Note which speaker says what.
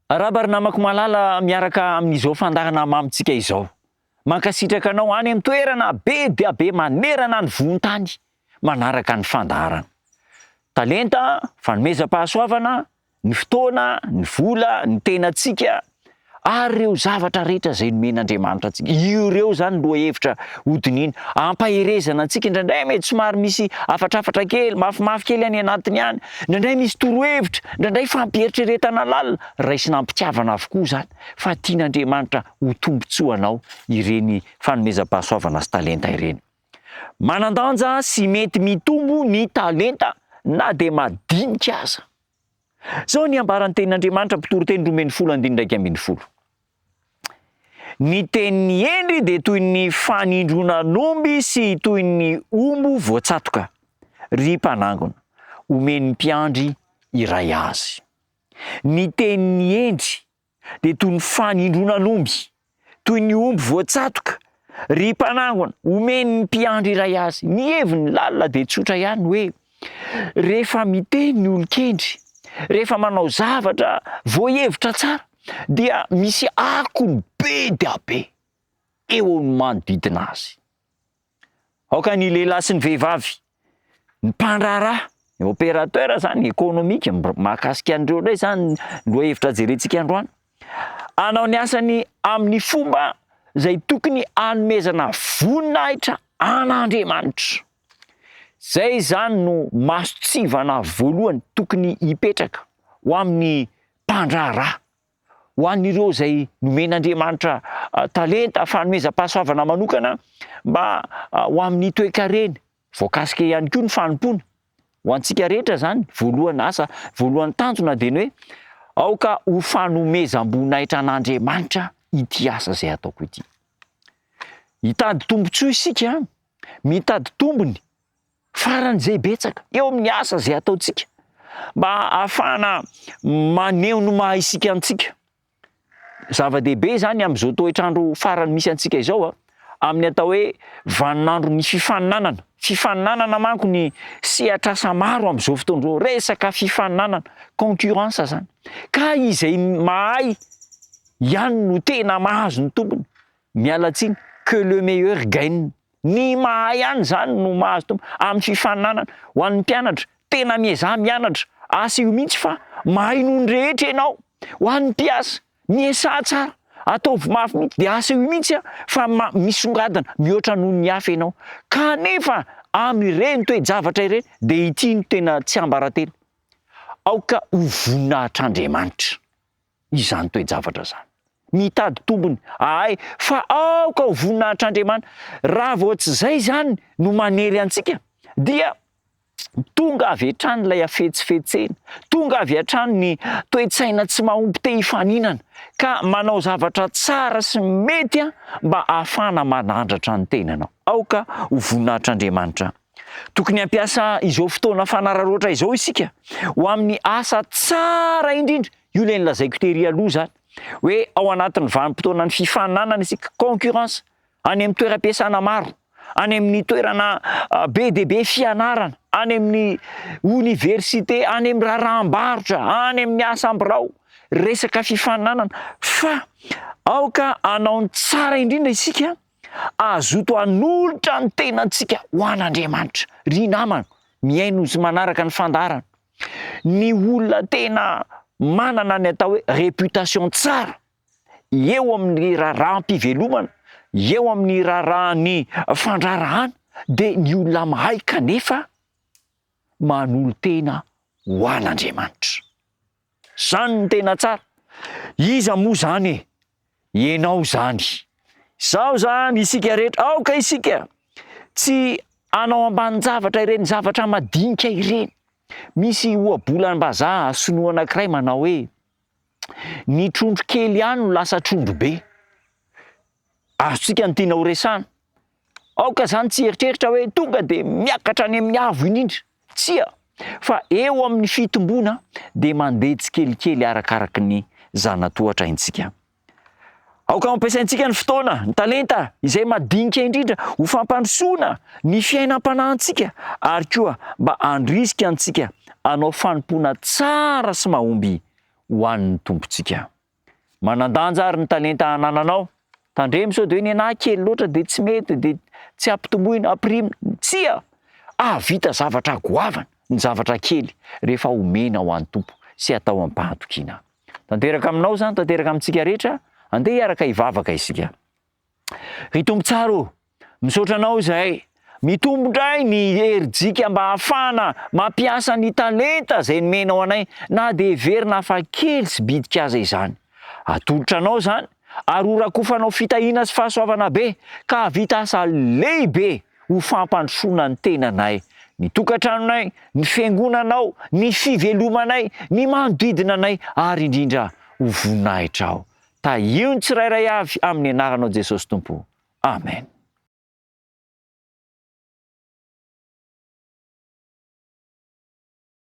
Speaker 1: Arahaba ry namako malala miaraka amin'izao fandaharana mamintsika izao. Mankasitraka anao any amin'ny toerana be dia be manerana ny vohon-tany manaraka ny fandaharana. Talenta, fanomezam-pahasoavana, ny fotoana, ny vola, ny tenantsika ary ireo zavatra rehetra izay nomen'Andriamanitra antsika. Ireo izany lohahevitra hodinihina. Ampaherezana antsika indraindray mety somary misy hafatrafatra kely, mafimafy kely any anatiny any, indraindray misy torohevitra, indraindray fampieritreretana lalina. Raisina am-pitiavana avokoa izany fa tian'Andriamanitra ho tombontsoanao ireny fanomezam-pahasoavana sy talenta ireny. Manan-danja sy mety mitombo ny talenta na dia madinika aza. Izao ny ambaran'ny tenin'Andriamanitra Mpitoriteny 12 andininy 11. Ny tenin'ny hendry dia toy ny fanindronan'omby sy toy ny omby voatsatoka, ry mpanangona, omen'ny mpiandry iray azy. Ny tenin'ny hendry dia toy ny fanindronan'omby, toy ny omby voatsatoka, ry mpanangona, omen'ny mpiandry iray azy. Ny heviny lalina dia tsotra ihany hoe, rehefa miteny ny olon-kendry, rehefa manao zavatra voahevitra tsara, dia misy akony be dia be eo amin'ny manodidina azy. Aoka ny lehilahy sy ny vehivavy, ny mpandraharaha, ny opérateur zany économique, mahakasika an'ireo indray zany ny lohahevitra jerentsika androany, hanao ny asany amin'ny fomba izay tokony hanomezana voninahitra an'Andriamanitra. Zay zany no mason-tsivana voalohany tokony hipetraka ho amin'ny mpandraharaha. ho an'ireo izay nomen'Andriamanitra talenta, fanomezam-pahasoavana manokana mba ho amin'ny toekarena. Voakasika ihany koa ny fanompoana. Ho antsika rehetra izany, voalohany asa, voalohany tanjona dia ny hoe aoka ho fanomezam-boninahitra an'Andriamanitra ity asa izay ataoko ity. Hitady tombontsoa isika, mitady tombony faran'izay betsaka eo amin'ny asa izay ataontsika mba hahafahana maneho ny maha isika antsika. Zava-dehibe izany amin'izao toetr'andro farany misy antsika izao a, amin'ny atao hoe vaninandron'ny fifaninanana. Fifaninanana manko ny sehatr'asa maro amin'izao fotoana izao, resaka fifaninanana, concurrence izany. Ka izay mahay ihany no tena mahazo ny tombony. Miala tsiny, que le meilleur gagne. Ny mahay ihany izany no mahazo tombony amin'ny fifaninanana. Ho an'ny mpianatra, tena miezaha mianatra, asehoy mihitsy fa mahay noho ny rehetra ianao. Ho an'ny mpiasa, miezaha tsara, ataovy mafy mihitsy dia asehoy mihitsy fa misongadina mihoatra noho ny hafa ianao. Kanefa amin'ireny toe-javatra ireny dia ity no tena tsiambaratelo, aoka ho voninahitr'Andriamanitra. izany toe-javatra izany. Mitady tombony ahay fa aoka ho voninahitr'Andriamanitra. Raha vao tsy izay izany no manery antsika dia tonga avy hatrany ilay hafetsifetsena, tonga avy hatrany ny toe-tsaina tsy mahomby te hifaninana ka manao zavatra tsara sy mety mba hahafahana manandratra ny tenanao. Aoka ho voninahitr'Andriamanitra. Tokony hampiasa izao fotoana fanararaotra izao isika ho amin'ny asa tsara indrindra. Io ilay nolazaiko tery aloha izany, hoe ao anatin'ny vanim-potoanan'ny fifaninanana isika, concurrence, any amin'ny toeram-piasana maro, any amin'ny toerana be dia be fianarana, any amin'ny oniversite, any amin'ny raharaham-barotra, any amin'ny asa am-birao, resaka fifaninanana. Fa aoka hanao ny tsara indrindra isika Hazoto hanolotra ny tenantsika ho an'Andriamanitra. Ry namana, mihaino sy manaraka ny fandaharana, ny olona tena manana ny atao hoe réputation tsara eo amin'ny raharaham-pivelomana, eo amin'ny raharahan'ny fandraharahana dia ny olona mahay kanefa manolo-tena ho an'Andriamanitra. Zany no tena tsara. Iza moa zany e? Ianao zany. Izaho zany, isika rehetra. Aoka isika tsy hanao ambanin-javatra ireny zavatra madinika ireny. Misy ohabolam-bazaha sinoa anankiray manao hoe, ny trondro kely ihany no lasa trondro be. Azontsika ny tiana ho resahana. Aoka izany tsy hieritreritra hoe tonga dia miakatra any amin'ny avo indrindra. Tsia, fa eo amin'ny fitomboana dia mandeha tsikelikely arakaraky ny zana-tohatra haintsika. Aoka hampiasaintsika ny fotoana, ny talenta izay madinika indrindra ho fampandrosoana ny fiainam-panahintsika ary koa mba handrisika antsika hanao fanompoana tsara sy mahomby ho an'ny Tompontsika. Manan-danja ary ny talenta anananao. Tandremo sao dia hoe ny anah kely loatra dia tsy mety dia tsy ampitomboina, ampirimina. Tsia! Hahavita zavatra goavana ny zavatra kely rehefa omena ho an'ny Tompo sy atao am-pahatokiana. Tanteraka aminao izany, tanteraka amintsika rehetra, andeha hiaraka hivavaka isika. Ry Tompo tsara o! Misaotra Anao izahay. Mitombo indray ny herijika mba hahafahana mampiasa ny talenta izay nomenao anay na dia heverina fa kely sy bitika aza izany. Atolotra Anao izany ary ho rakofanao fitahiana sy fahasoavana be ka hahavita asa lehibe ho fampandrosoana ny tenanay, ny tokantranonay, ny fiangonanao, ny fivelomanay, ny manodidina anay ary indrindra ho voninahitrao. Tahio ny tsirairay avy amin'ny anaranao Jesosy Tompo. Amen.